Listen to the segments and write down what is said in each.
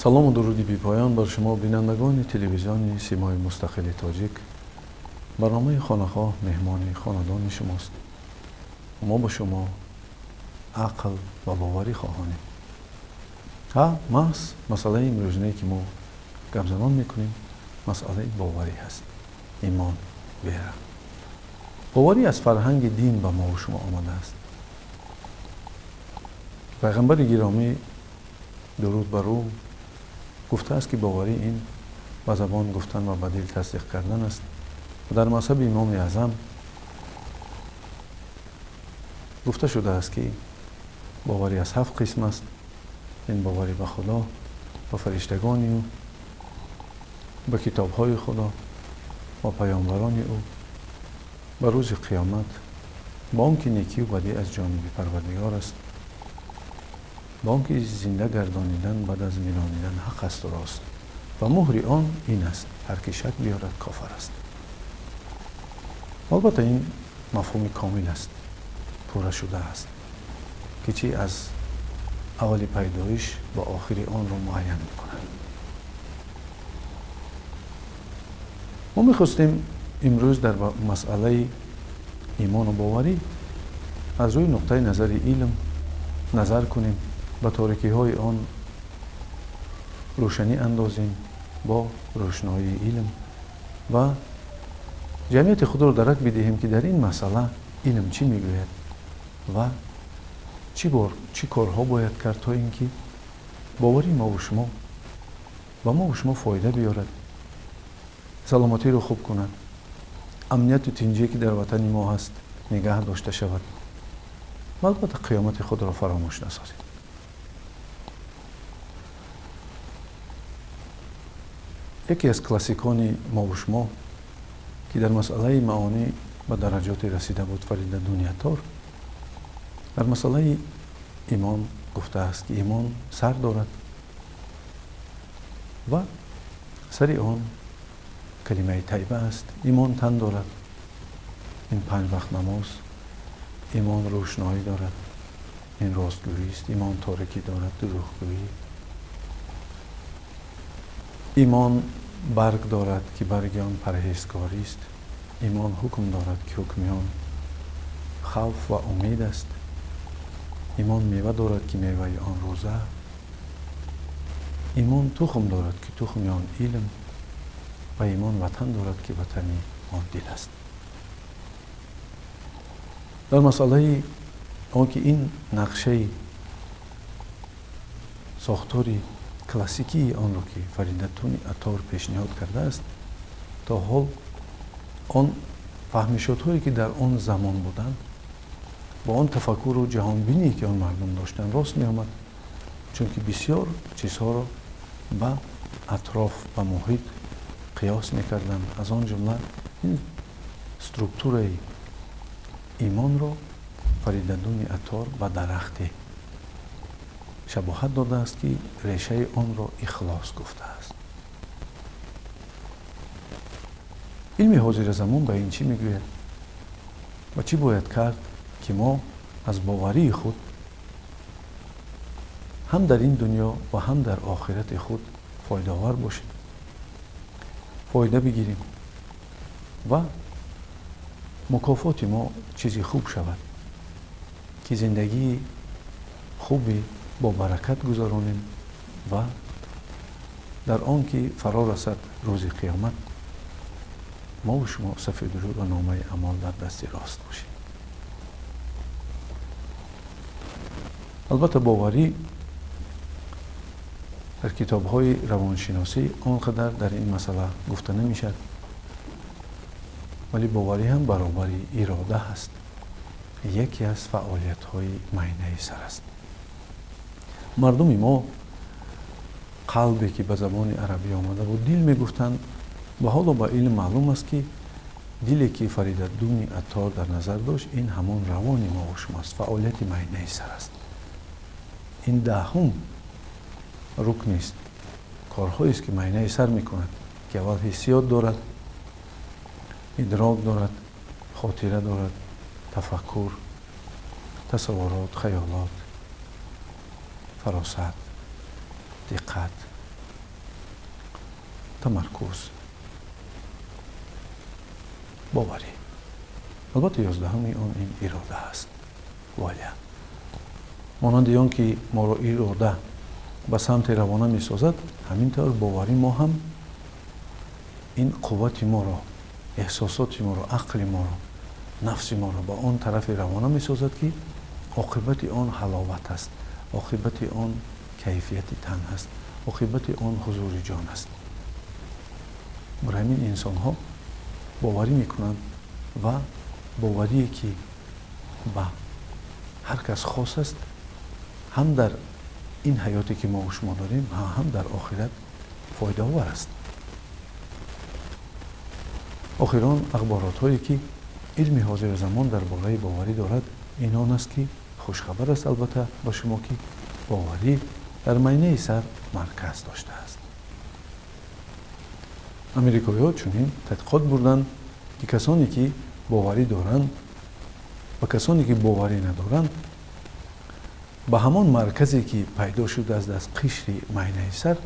Салому дуруди бепоён бар шумо, бинандагони телевизиони Симои Мустақили Тоҷик. Барномаи Хонахоҳ меҳмони хонадони шумост. Мо ба шумо ақл ва боварӣ хоҳонем. Ҳа, маҳз масъалаи имрӯзинае, ки мо гапзанон мекунем, масъалаи боварӣ ҳаст. Имон, вера. Боварӣ аз фарҳанги дин ба мову шумо омадааст. Пайғамбари гиромӣ, дуруд бар ӯ, гуфтааст, ки боварӣ ин ба забон гуфтан ва ба дил тасдиқ кардан аст. Ва дар мазҳаби Имоми Аъзам гуфта шудааст, ки боварӣ аз 7 қисм аст. Ин боварӣ ба Худо, ба фариштагони ӯ, ба китобҳои Худо, ба паёмбарони ӯ, ба рӯзи қиёмат, ба он ки некию бадӣ аз ҷониби Парвардигор аст, ба он ки зинда гардонидан баъд аз миронидан ҳақ асту рост, ва муҳри он ин аст: ҳар ки шак биёрад, кофар аст. Албатта, ин мафҳуми комил аст, пурра шудааст, ки чӣ аз аввали пайдоиш ба охири онро муайян мекунад. Мо мехостем имрӯз дар масъалаи имону боварӣ аз рӯи нуқтаи назари илм назар кунем, ба торикиҳои он рӯшанӣ андозем бо рӯшноии илм ва ҷамъияти худро дарак бидиҳем, ки дар ин масъала илм чӣ мегӯяд ва чӣ корҳо бояд кард, то ин ки бовари мову шумо ба мову шумо фоида биёрад, саломатиро хуб кунад, амнияту тинҷие, ки дар ватани мо ҳаст, нигаҳ дошта шавад ва албатта қиёмати худро фаромӯш насозем. Яке аз классикони мову шумо, ки дар масъалаи маонӣ ба дараҷоте расида буд, Фаридаддуни Аттор, дар масъалаи имон гуфтааст, ки имон сар дорад ва сари он калимаи тайба аст. Имон тан дорад, ин 5 вақт намоз. Имон рӯшноӣ дорад, ин ростгӯист. Имон торикӣ дорад, дурӯғгӯӣ. Имон барг дорад, ки барги он парҳезгорист. Имон ҳукм дорад, ки ҳукми он хавф ва умед аст. Имон мева дорад, ки меваи он рӯза. Имон тухм дорад, ки тухми он илм, ва имон ватан дорад, ки ватани он дил аст. Дар масъалаи он ки ин нақшаи сохтори классикии онро, ки Фаридаддуни Аттор пешниҳод кардааст, то ҳол он фаҳмишотҳое, ки дар он замон буданд, бо он тафаккуру ҷаҳонбиние, ки он мардум доштанд, рост меомад, чунки бисёр чизҳоро ба атроф, ба муҳит қиёс мекарданд. Аз он ҷумла ин структураи имонро Фаридаддуни Аттор ба дарахте шабоҳат додааст, ки решаи онро ихлос гуфтааст. Илми ҳозиразамон ба ин чӣ мегӯяд ва чӣ бояд кард, ки мо аз боварии худ ҳам дар ин дунё ва ҳам дар охирати худ фоидаовар бошем, фоида бигирем ва мукофоти мо чизи хуб шавад, ки зиндагии хуби бо баракат гузаронем ва дар он ки фаро расад рӯзи қиёмат, мову шумо сафедрӯ ва номаи амол дар дасти рост бошем. Албатта, боварӣ дар китобҳои равоншиносӣ он қадар дар ин масъала гуфта намешавад, вале боварӣ ҳам баробари ирода ҳаст, яке аз фаъолиятҳои майнаи сар аст. Мардуми мо қалбе, ки ба забони арабӣ омада буд, дил мегуфтанд, ва ҳоло ба илм маълум аст, ки диле, ки Фаридаддуни Аттор дар назар дошт, ин ҳамон равони мову шумо аст, фаъолияти майнаи сар аст. Ин 10-ум рукнист, корҳоест, ки майнаи сар мекунад, ки аввал ҳиссиёт дорад, идрок дорад, хотира дорад, тафаккур, тасаввурот, хаёлот, фаросат, диққат. Тамаркуз, боварӣ. Албатта, 11-уми он ин ирода аст, воля. Монанди он ки моро ирода ба самте равона месозад, ҳамин тавр боварӣ мо ҳам ин қуввати моро, эҳсосоти моро, ақли моро, нафси моро ба он тарафе равона месозад, ки оқибати он ҳаловат аст, оқибати он кайфияти тан аст, оқибати он ҳузури ҷон аст. Бар ҳамин инсонҳо боварӣ мекунанд ва боварие, ки ба ҳар кас хос аст, ҳам дар ин ҳаёте, ки мо шумо дорем, ҳам дар охират фоидаовар аст. Охирон ахборотҳое, ки илми ҳозири замон дар бораи боварӣ дорад, ин он аст, ки хушхабар аст, албатта, ба шумо, ки боварӣ дар майнаи сар марказ доштааст. Америкоиҳо чунин тадқиқот бурданд, ки касоне, ки боварӣ доранд, ва касоне, ки боварӣ надоранд, ба ҳамон марказе, ки пайдо шудааст аз қишри майнаи сар,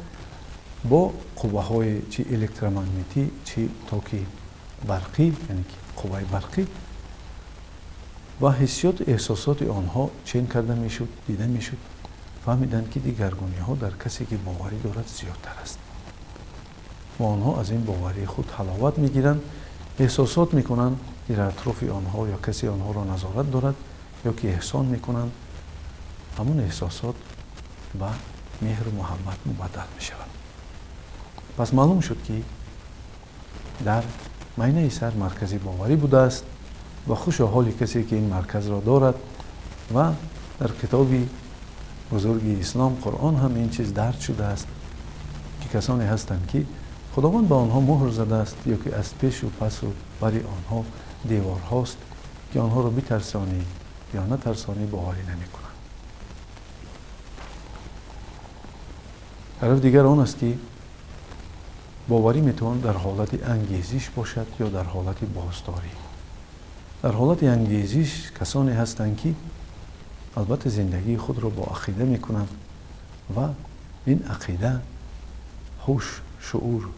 бо қувваҳои чи электромагнитӣ, чи токи барқӣ, яъне ки қувваи барқӣ, ва ҳиссиёту эҳсосоти онҳо чен карда мешуд, дида мешуд. Фаҳмиданд, ки дигаргуниҳо дар касе, ки боварӣ дорад, зиёдтар аст ва онҳо аз ин боварии худ ҳаловат мегиранд, эҳсосот мекунанд, ки дар атрофи онҳо ё касе онҳоро назорат дорад ё ки эҳсон мекунанд. Ҳамон эҳсосот ба меҳру муҳаббат мубаддал мешавад. Пас маълум шуд, ки дар майнаи сар маркази боварӣ будааст ва хушо ҳоли касе, ки ин марказро дорад. Ва дар китоби бузурги ислом, Қуръон, ҳам ин чиз дарҷ шудааст, ки касоне ҳастанд, ки Худованд ба онҳо муҳр задааст ё ки аз пешу пасу бари онҳо деворҳост, ки онҳоро битарсонӣ ё натарсонӣ, боварӣ намекунанд. Тараф дигар он аст, ки боварӣ метавонад дар ҳолати ангезиш бошад ё дар ҳолати боздорӣ. Дар ҳолати ангезиш касоне ҳастанд, ки албатта зиндагии худро бо ақида мекунанд ва ин ақида, ҳуш, шуур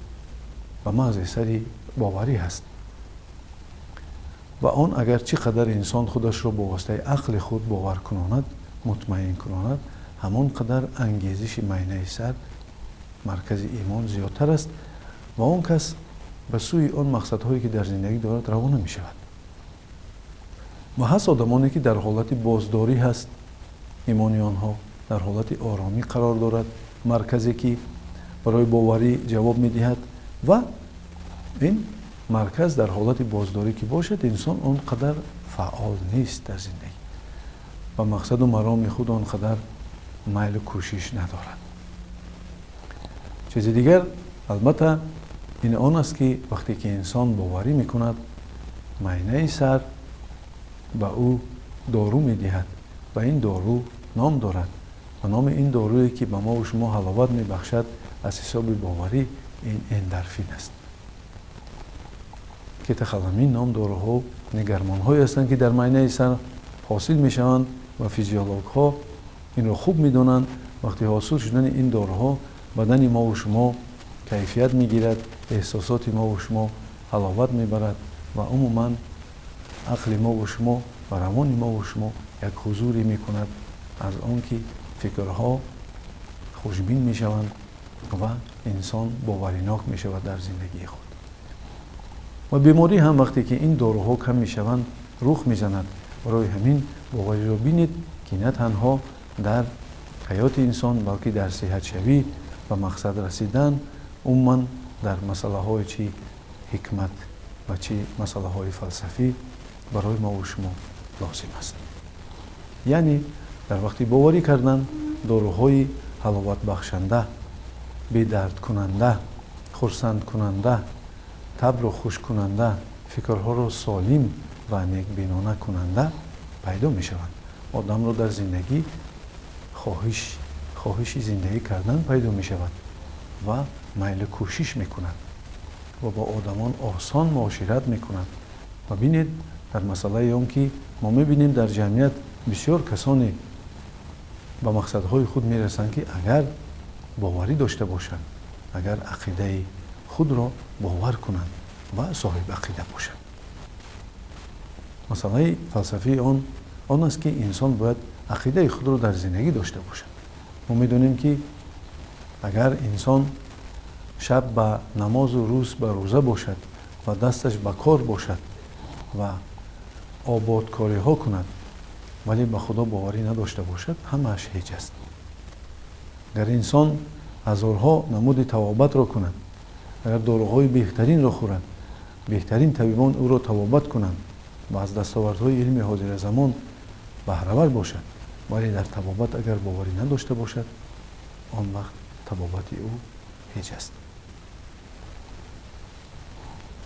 ба мағзи сари боварӣ ҳаст ва он агар чӣ қадар инсон худашро бо воситаи ақли худ бовар кунонад, мутмаин кунонад, ҳамон қадар ангезиши майнаи сар, маркази имон зиёдтар аст ва он кас ба сӯи он мақсадҳое, ки дар зиндагӣ дорад, равона мешавад. Ва ҳаст одамоне, ки дар ҳолати боздорӣ ҳаст имони онҳо, дар ҳолати оромӣ қарор дорад марказе, ки барои боварӣ ҷавоб медиҳад. Ва ин марказ дар ҳолати боздорӣ ки бошад, инсон он қадар фаъол нест дар зиндагӣ, ба мақсаду мароми худ он қадар майлу кӯшиш надорад. Чизи дигар, албатта, ин он аст, ки вақте ки инсон боварӣ мекунад, майнаи сар ба ӯ дору медиҳад ва ин дору ном дорад ва номи ин доруе, ки ба мову шумо ҳаловат мебахшад аз ҳисоби боварӣ, ин эндорфин аст. Катехоламин ном доруҳо, гармонҳое ҳастанд, ки дар майнаи сар ҳосил мешаванд ва физиологҳо инро хуб медонанд. Вақти ҳосил шудани ин доруҳо бадани мову шумо кайфият мегирад, эҳсосоти мову шумо ҳаловат мебарад ва умуман ақли мову шумо ва равони мову шумо як ҳузуре мекунад аз он ки фикрҳо хушбин мешаванд ва инсон боваринок мешавад дар зиндагии худ. Ва беморӣ ҳам вақте ки ин доруҳо кам мешаванд, рух мезанад. Барои ҳамин бовариро бинед, ки на танҳо дар ҳаёти инсон, балки дар сиҳатшавӣ, ба мақсад расидан, умуман дар масъалаҳои чӣ ҳикмат ва чӣ масъалаҳои фалсафӣ барои мову шумо лозим аст. Яъне дар вақти боварӣ кардан доруҳои ҳаловатбахшанда, бедардкунанда, хурсандкунанда, табро хушкунанда, фикрҳоро солим ва некбинона кунанда пайдо мешаванд. Одамро дар зиндагӣ хоҳиши зиндагӣ кардан пайдо мешавад ва майлу кӯшиш мекунад ва бо одамон осон муошират мекунад. Ва бинед, дар масъалаи он ки мо мебинем, дар ҷамъият бисёр касоне ба мақсадҳои худ мерасанд, ки агар боварӣ дошта бошанд, агар ақидаи худро Худро бовар кунанд ва соҳиби ақида бошанд. Масъалаи фалсафии он аст, ки инсон бояд ақидаи худро дар зиндагӣ дошта бошад. Мо медонем, ки агар инсон шаб ба намозу рӯз ба рӯза бошад ва дасташ ба кор бошад ва ободкориҳо кунад, вале ба Худо боварӣ надошта бошад, ҳамааш ҳеҷ аст. Агар инсон ҳазорҳо намуди табобатро кунад, агар доруҳои беҳтаринро хӯрад, беҳтарин табибон ӯро табобат кунанд ва аз дастовардҳои илми ҳозиразамон баҳравар бошад, вале дар табобат агар боварӣ надошта бошад, он вақт табобати ӯ ҳеҷ аст.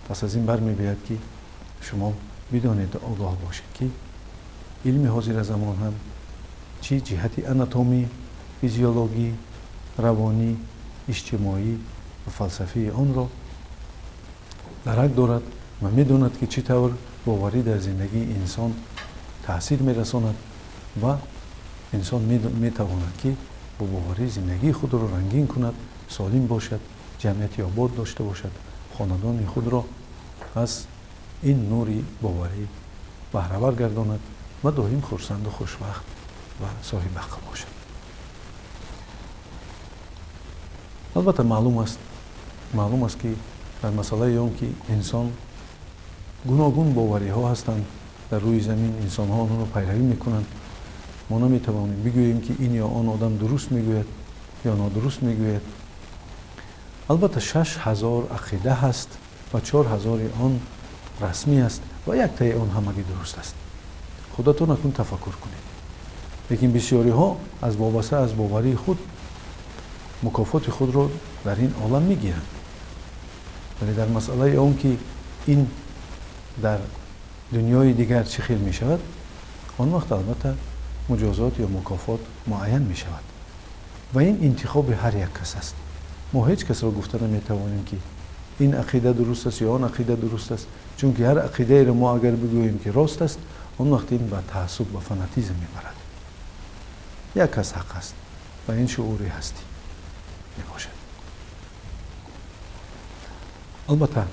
Пас аз ин бармебиёяд, ки шумо бидонед, огоҳ бошед, ки илми ҳозиразамон ҳам чӣ ҷиҳати анатомӣ, физиологӣ, равонӣ, иҷтимоӣ ва фалсафии онро дарак дорад ва медонад, ки чӣ тавр боварӣ дар зиндагии инсон таъсир мерасонад ва инсон метавонад, ки бо боварӣ зиндагии худро рангин кунад, солим бошад, ҷамъияти обод дошта бошад, хонадони худро аз ин нури боварӣ баҳравар гардонад ва доим хурсанду хушвақт ва соҳиби ақл бошад. Албатта, маълум аст, ки дар масъалаи он ки инсон гуногун бовариҳо ҳастанд дар рӯи замин, инсонҳо онҳоро пайравӣ мекунанд. Мо наметавонем бигӯем, ки ин ё он одам дуруст мегӯяд ё нодуруст мегӯяд. Албатта, 6000 ақида ҳаст ва 4000-и он расмӣ аст ва яктаи он ҳамагӣ дуруст аст. Худатон акнун тафаккур кунед. Лекин бисёриҳо аз вобаста аз боварии худ мукофоти худро дар ин олам мегиранд, вале дар масъалаи он ки ин дар дунёи дигар чӣ хел мешавад, он вақт албатта муҷозот ё мукофот муайян мешавад ва ин интихоби ҳар як кас аст. Мо ҳеҷ касро гуфта наметавонем, ки ин ақида дуруст аст ё он ақида дуруст аст, чунки ҳар ақидаеро мо агар бигӯем, ки рост аст, он вақт ин ба таассуб, ба фанатизм мебарад. Як кас ҳақ аст ва ин шуури ҳастӣ мебошад. Албатта,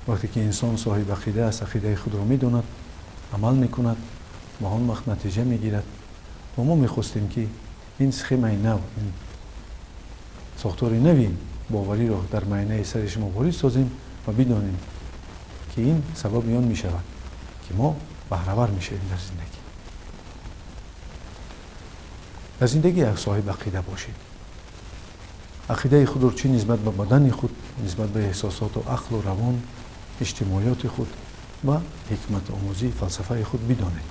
вақте ки инсон соҳиби ақида аст, ақидаи худро медонад, амал мекунад ва он вақт натиҷа мегирад. Ва мо мехостем, ки ин схемаи нав, ин сохтори нави бовариро дар майнаи сари шумо ворид созем ва бидонем, ки ин сабаби он мешавад, ки мо баҳравар мешавем дар зиндагӣ. Дар зиндагӣ як соҳиби ақида бошед. Ақидаи худро чӣ нисбат ба бадани худ, нисбат ба эҳсосоту ақлу равон, иҷтимоиёти худ ва ҳикматомӯзӣ, фалсафаи худ бидонед.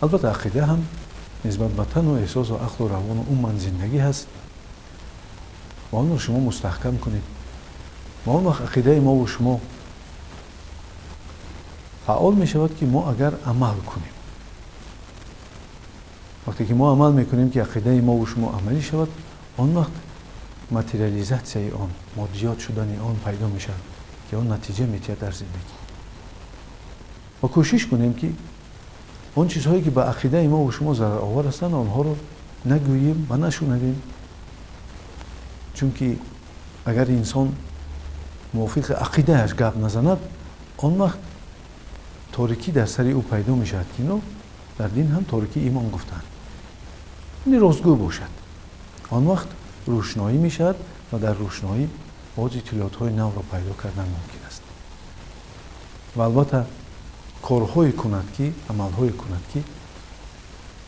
Албатта, ақида ҳам нисбат ба тану эҳсосу ақлу равону умуман зиндагӣ ҳаст ва онро шумо мустаҳкам кунед ва он вақт ақидаи мову шумо фаъол мешавад, ки мо агар амал кунем. Вақте ки мо амал мекунем, ки ақидаи мову шумо амалӣ шавад, он вақт материализатсияи он, моддиёт шудани он пайдо мешавад, ки он натиҷа метиҳад дар зиндагӣ. Ва кӯшиш кунем, ки он чизҳое, ки ба ақидаи мову шумо зараровар ҳастанд, онҳоро нагӯем ва нашунавем, чунки агар инсон мувофиқи ақидааш гап назанад, он вақт торикӣ дар сари ӯ пайдо мешавад, ки ино дар дин ҳам торикӣ имон гуфтанд. Яъне ростгӯ бошад, он вақт рӯшноӣ мешавад ва дар рӯшноӣ боз иттилоотҳои навро пайдо кардан мумкин аст. Ва албатта, корҳое кунад, ки амалҳое кунад, ки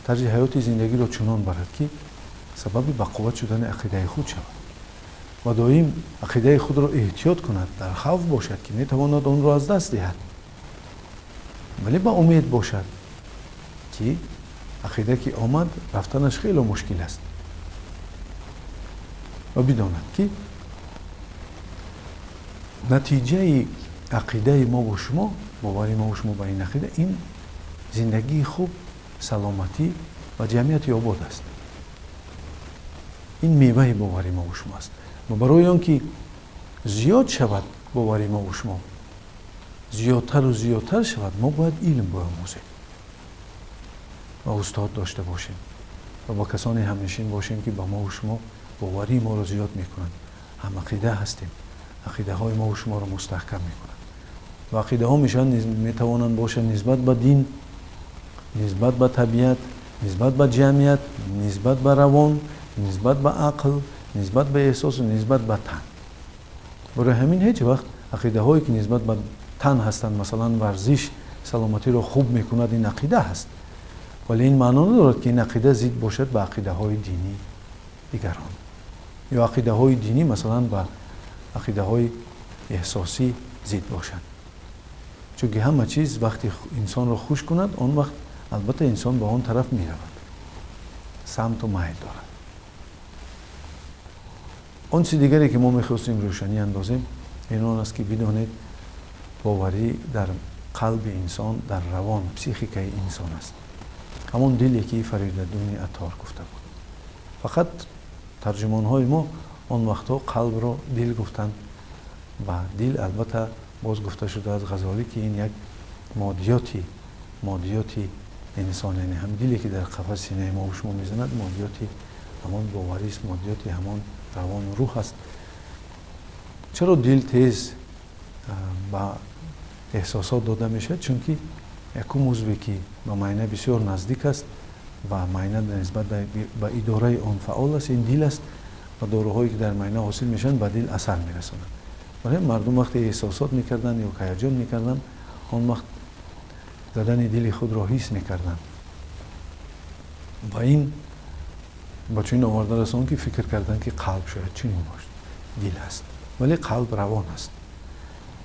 тарзи ҳаёти зиндагиро чунон барад, ки сабаби бақувват шудани ақидаи худ шавад ва доим ақидаи худро эҳтиёт кунад, дар хавф бошад, ки метавонад онро аз даст диҳад, вале ба умед бошад, ки ақида ки омад, рафтанаш хело мушкил аст ва бидонад, ки натиҷаи ақидаи мову шумо, бовари мову шумо ба ин ақида, ин зиндагии хуб, саломатӣ ва ҷамъияти обод аст. Ин меваи бовари мову шумо аст. Ва барои он ки зиёд шавад бовари мову шумо, зиёдтару зиёдтар шавад, мо бояд илм биомӯзем ва устод дошта бошем ва бо касоне ҳамнишин бошем, ки ба мову шумо Боварии моро зиёд мекунанд. Ҳам ақида ҳастем, ақидаҳои мову шуморо мустаҳкам мекунанд ва ақидаҳо мешаванд, метавонанд бошанд нисбат ба дин, нисбат ба табиат, нисбат ба ҷамъият, нисбат ба равон, нисбат ба ақл, нисбат ба эҳсосу нисбат ба тан. Барои ҳамин ҳеҷ вақт ақидаҳое, ки нисбат ба тан ҳастанд, масалан, варзиш саломатиро хуб мекунад, ин ақида ҳаст, вале ин маъно надорад, ки ин ақида зид бошад ба ақидаҳои динии дигарон ё ақидаҳои динӣ, масалан, ба ақидаҳои эҳсосӣ зид бошанд, чунки ҳама чиз вақте инсонро хуш кунад, он вақт албатта инсон ба он тараф меравад, самту майл дорад. Он чизи дигаре, ки мо мехостем рӯшанӣ андозем, ин он аст, ки бидонед, боварӣ дар қалби инсон, дар равон, психикаи инсон аст, ҳамон диле, ки Фаридуддини Аттор гуфта буд. Фақат тарҷумонҳои мо он вақтҳо қалбро дил гуфтанд ва дил, албатта, боз гуфта шуда аз Ғазолӣ, ки ин як моддиёти инсон, яъне ҳам диле, ки дар қафаси синаи мо шумо мезанад, моддиёти ҳамон боварист, моддиёти ҳамон равону рӯҳ аст. Чаро дил тез ба эҳсосот дода мешавад? Чунки якум узве, ки ба майна бисёр наздик аст ва майна нисбат ба идораи он фаъол аст, ин дил аст ва доруҳое, ки дар майна ҳосил мешаванд, ба дил асар мерасонанд. Барои мардум вақте эҳсосот мекарданд ё ҳаяҷон мекарданд, он вақт задани дили худро ҳис мекарданд ва ин ба чунин оварда расон, ки фикр карданд, ки қалб шояд чунин бошад, дил ҳаст, вале қалб равон аст.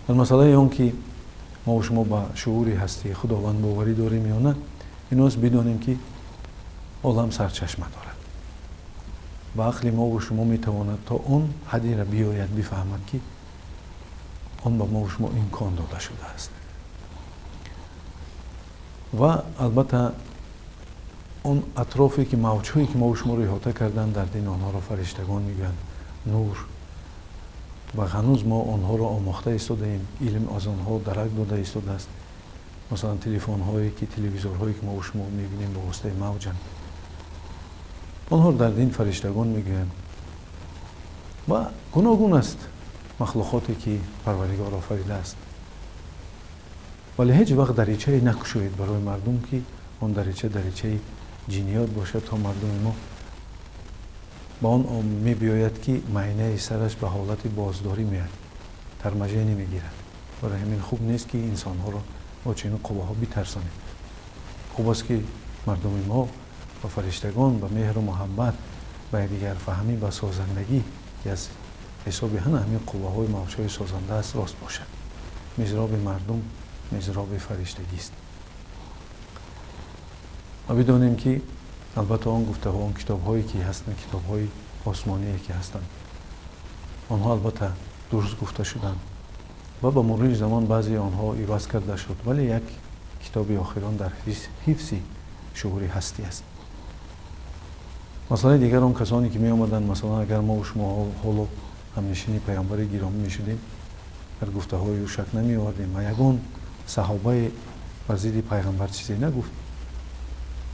Дар масъалаи он ки мо шумо ба шуури ҳастии Худованд боварӣ дорем ё на, ин аст, бидонем, ки олам сарчашма дорад ва ақли мову шумо метавонад то он ҳаддеро биёяд, бифаҳмад, ки он ба мову шумо имкон дода шудааст. Ва албатта, он атрофе, ки мавҷҳое, ки мову шуморо иҳота карданд, дар дин онҳоро фариштагон мегӯянд, нур, ва ҳанӯз мо онҳоро омӯхта истодаем, илм аз онҳо дарак дода истодааст. Масалан, телефонҳое ки, телевизорҳое, ки мову шумо мебинем, ба воситаи мавҷанд. Онҳоро дар дин фариштагон мегӯянд ва гуногун аст махлуқоте, ки Парвардигор офаридааст, вале ҳеҷ вақт даричае накушоед барои мардум, ки он дарича даричаи ҷиниёт бошад, то мардуми мо ба он мебиёяд, ки майнаи сараш ба ҳолати боздорӣ меояд, торможение мегирад. Барои ҳамин хуб нест, ки инсонҳоро бо чунин қувваҳо битарсонем. Хуб аст, ки мардуми мо ба фариштагон, ба меҳру муҳаббат, ба якдигарфаҳмӣ, ба созандагӣ, ки аз ҳисоби ҳана ҳамин қувваҳои мавҷҳои созанда аст, рост бошад. Мизроби мардум мизроби фариштагист. Ва бидонем, ки албатта он гуфтаҳо, он китобҳое, ки ҳастанд, китобҳои осмоние, ки ҳастанд, онҳо албатта дуруст гуфта шуданд ва ба мурури замон баъзеи онҳо иваз карда шуд, вале як китоби охирон дар ҳифзи шуури ҳастӣ аст. Масъалаи дигар, он касоне, ки меомаданд, масалан, агар мо шумо ҳоло ҳамнишини паёмбари гиромӣ мешудем, дар гуфтаҳои ӯ шак намеовардем ва ягон саҳобае бар зидди пайғамбар чизе нагуфт.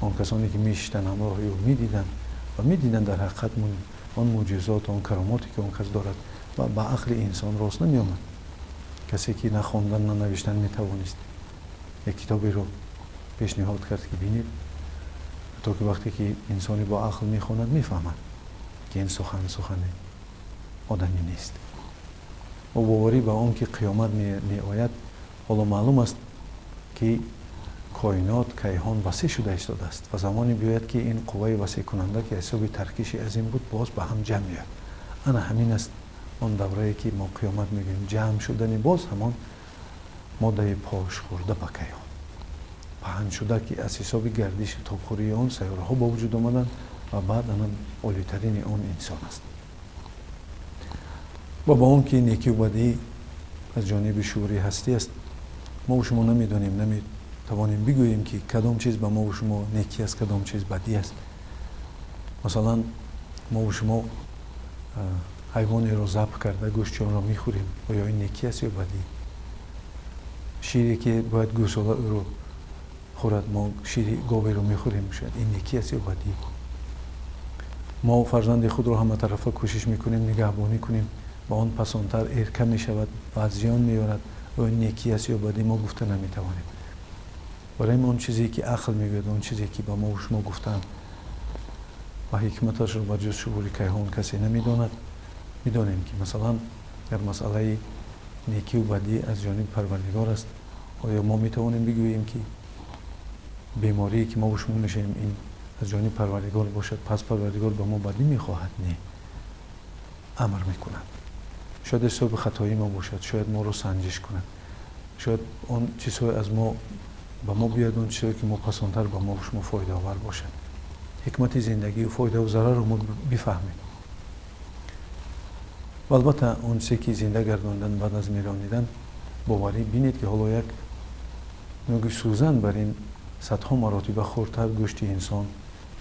Он касоне, ки мешиштанд ҳамроҳи ӯ, медиданд ва медиданд, дар ҳақиқат он мӯъҷизот, он каромоте, ки он кас дорад, ва ба ақли инсон рост намеомад. Касе, ки на хондан, на навиштан метавонист, як китоберо пешниҳод кард, ки бинед, то ки вақте ки инсони бо ақл мехонад, мефаҳмад, ки ин сухан сухани одамӣ нест. Бо боварӣ ба он ки қиёмат меояд, ҳоло маълум аст, ки коинот, кайҳон васеъ шуда истодааст ва замоне биёяд, ки ин қувваи васеъкунанда, ки ҳисоби таркиши азим буд, боз ба ҳам ҷамъ меояд. Ана ҳамин аст он даврае, ки мо қиёмат мегӯем, ҷамъ шудани боз ҳамон моддаи пошхӯрда ба кайҳон паҳн шуда, ки аз ҳисоби гардиши тобхӯрии он сайёраҳо ба вуҷуд омаданд ва баъд ана олитарини он инсон аст. Ва ба он ки некию бадӣ аз ҷониби шуури ҳастӣ аст, мо шумо намедонем, наметавонем бигӯем, ки кадом чиз ба мову шумо некӣ аст, кадом чиз бадӣ аст. Масалан, мову шумо ҳайвонеро забҳ карда, гӯшти онро мехӯрем. Оё ин некӣ аст ё бадӣ? Шире, ки бояд гӯсола ӯро хӯрад, мо шири говеро мехӯрем. Шояд ин некӣ аст ё бадӣ? Мо фарзанди худро ҳаматарафа кӯшиш мекунем, нигаҳбонӣ кунем, ва он пасонтар эрка мешавад ва зиён меорад. Оё некӣ аст ё бадӣ, мо гуфта наметавонем. Барои он чизе ки ақл мегӯяд, он чизе ки ба мо шумо гуфтаанд ва ҳикматашро ба ҷуз шуури кайҳон касе намедонад, медонем ки масалан дар масъалаи некиву бадӣ аз ҷониби Парвардигор аст. Оё мо метавонем бигӯем ки беморие ки мо шумо мешавем, ин аз ҷониби Парвардигор бошад, пас Парвардигор ба мо бадӣ мехоҳад? Не, амр мекунад. Шояд ҳисоби хатои мо бошад, шояд моро санҷиш кунад, шояд он чизҳое аз мо ба мо биёяд, он чизҳое ки мо пасонтар ба мо шумо фоидаовар бошад. Ҳикмати зиндагию фоидаву зарарро мо бифаҳмем. Ва албатта он чизе ки зинда гардондан баъд аз миронидан, боварӣ бинед ки ҳоло як нӯги сӯзан бар ин садҳо маротиба хурдтар гӯшти инсон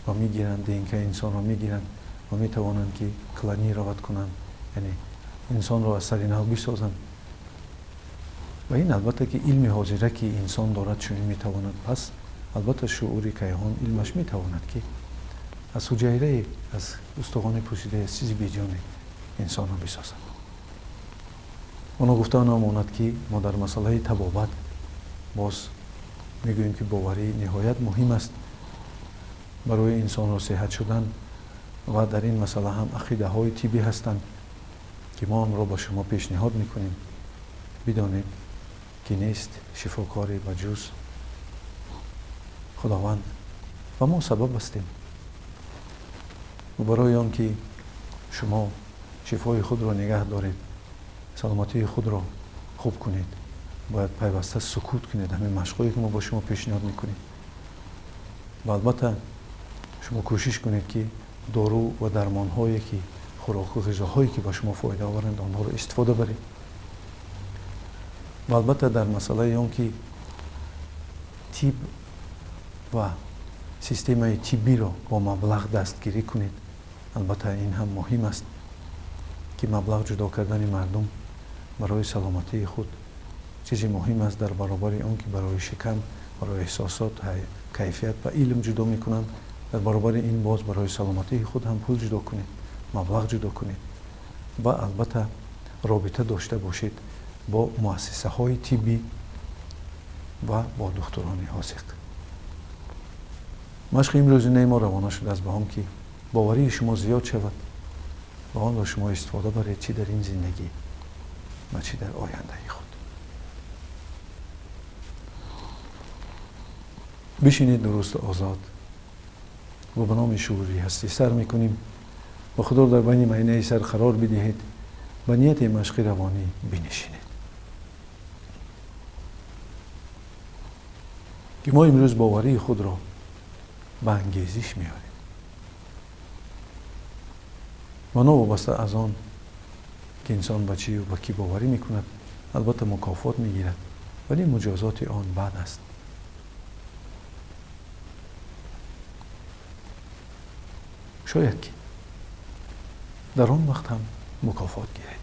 ва мегиранд, ДНК инсонро мегиранд ва метавонанд ки клонировать кунанд, яъне инсонро аз сари нав бисозанд. Ва ин албатта ки илми ҳозира ки инсон дорад чунин метавонад, пас албатта шуури кайҳон илмаш метавонад ки аз ҳуҷайрае, аз устухони пӯсидае, аз чизи беҷоне инсонро бисозад. Оно гуфта намонад ки мо дар масъалаи табобат боз мегӯем ки боварӣ ниҳоят муҳим аст барои инсонро сеҳат шудан, ва дар ин масъала ҳам ақидаҳои тиббӣ ҳастанд ки мо онро ба шумо пешниҳод мекунем. Бидонед ки нест шифокоре ба ҷуз Худованд ва мо сабаб ҳастем. Ва барои он ки шумо шифои худро нигаҳ доред, саломатии худро хуб кунед, бояд пайваста сукут кунед, ҳамин машқҳое ки мо бо шумо пешниҳод мекунем. Ва албатта шумо кӯшиш кунед ки дору ва дармонҳое ки хӯроку ғизоҳое ки ба шумо фоида оваранд, онҳоро истифода баред. Ва албатта дар масъалаи он ки тиб ва системаи тиббиро бо маблағ дастгирӣ кунед, албатта ин ҳам муҳим аст ки маблағ ҷудо кардани мардум барои саломатии худ чизи муҳим аст, дар баробари он ки барои шикам, барои эҳсосот, кайфият ва илм ҷудо мекунанд, дар баробари ин боз барои саломатии худ ҳам пул ҷудо кунед, маблағ ҷудо кунед ва албатта робита дошта бошед бо муассисаҳои тиббӣ ва бо духтурони ҳозиқ. Машқи имрӯзинаи мо равона шудааст ба он ки боварии шумо зиёд шавад ва онро шумо истифода баред чӣ дар ин зиндагӣ ва чӣ дар ояндаи худ. Бишинед дуруст озод ва ба номи шуури ҳастӣ сар мекунем ва худро дар байни майнаи сар қарор бидиҳед, ба нияти машқи равонӣ бинишинед ки мо имрӯз боварии худро ба ангезиш меорем ва новобаста аз он ки инсон ба чӣ ба кӣ боварӣ мекунад, албатта мукофот мегирад, вале муҷозоти он бад аст. Шояд ки дар он вақт ҳам мукофот гиред.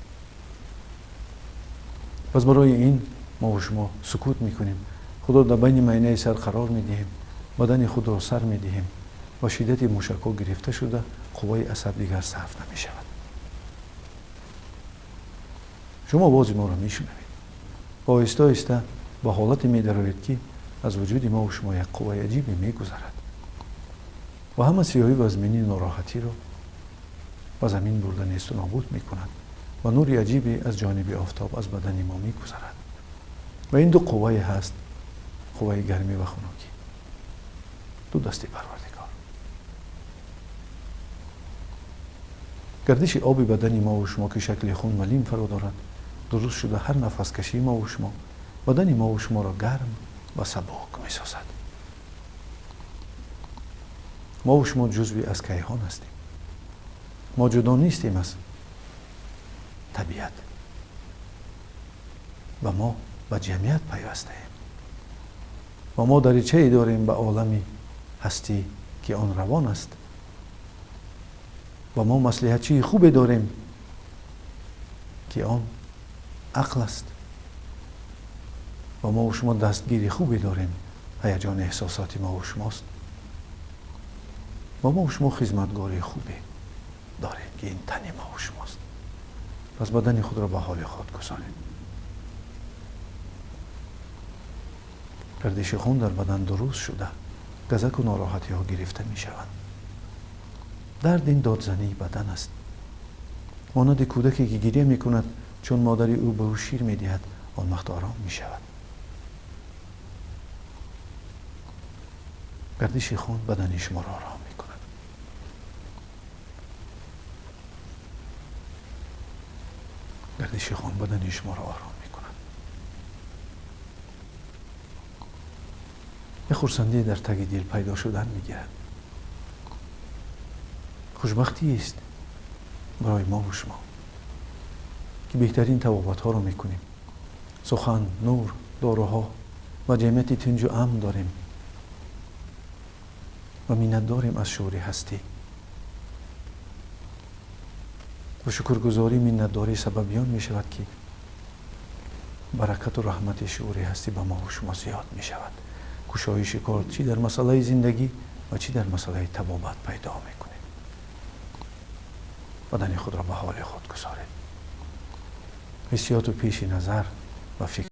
Пас барои ин мо бо шумо сукут мекунем, худро дар байни майнаи сар қарор медиҳем, бадани худро сар медиҳем ва шиддати мушакҳо гирифта шуда қувваи асаб дигар сарф намешавад. Шумо овози моро мешунавед ва оҳиста оҳиста ба ҳолате медароед ки аз вуҷуди мо ва шумо як қувваи аҷибе мегузарад ва ҳама сиёҳӣ ва замини нороҳатиро ба замин бурда несту нобуд мекунад ва нури аҷибе аз ҷониби офтоб аз бадани мо мегузарад. Ва ин ду қуввае ҳаст, қувваи гармӣ ва хунукӣ, ду дасти Парвардигор. Гардиши оби бадани мо ва шумо ки шакли хун ва лимфаро дорад, дуруст шуда ҳар нафаскашии мо ва шумо бадани мо ва шуморо гарм ва сабук месозад. Мо ва шумо ҷузви аз кайҳон ҳастем. Мо ҷудо нестем аз табиат ва мо ба ҷамъият пайвастаем ва мо даричае дорем ба олами ҳастӣ ки он равон аст ва мо маслиҳатчии хубе дорем ки он ақл аст ва мо ва шумо дастгири хубе дорем, ҳаяҷони эҳсосоти мо ва шумост ва мо ва шумо хизматгори хубе Дорем, ки ин тани мо шумост. Пас бадани худро ба ҳоли худ гузоред. Гардиши хун дар бадан дуруст шуда, газаку нороҳатиҳо гирифта мешаванд. Дард ин додзании бадан аст, монанди кӯдаке, ки гиря мекунад, чун модари ӯ ба ӯ шир медиҳад, он вақт ором мешавад. Гардиши хун бадани шуморо ором мекунад. Гардиши хун бадани шуморо ором мекунад. Як хурсандӣ дар таги дил пайдо шудан мегирад. Хушбахтиест барои мову шумо, ки беҳтарин табобатҳоро мекунем, сухан, нур, доруҳо ва ҷамъияти тинҷу амн дорем ва миннатдорем аз шуури ҳастӣ ва шукргузорӣ. Миннатдорӣ сабаби он мешавад, ки баракату раҳмати шуури ҳастӣ ба мову шумо зиёд мешавад. Кушоиши кор чӣ дар масъалаи зиндагӣ ва чӣ дар масъалаи табобат пайдо мекунед. Бадани худро ба ҳоли худ гузоред. Ҳиссиёту пеши назар ва фикр.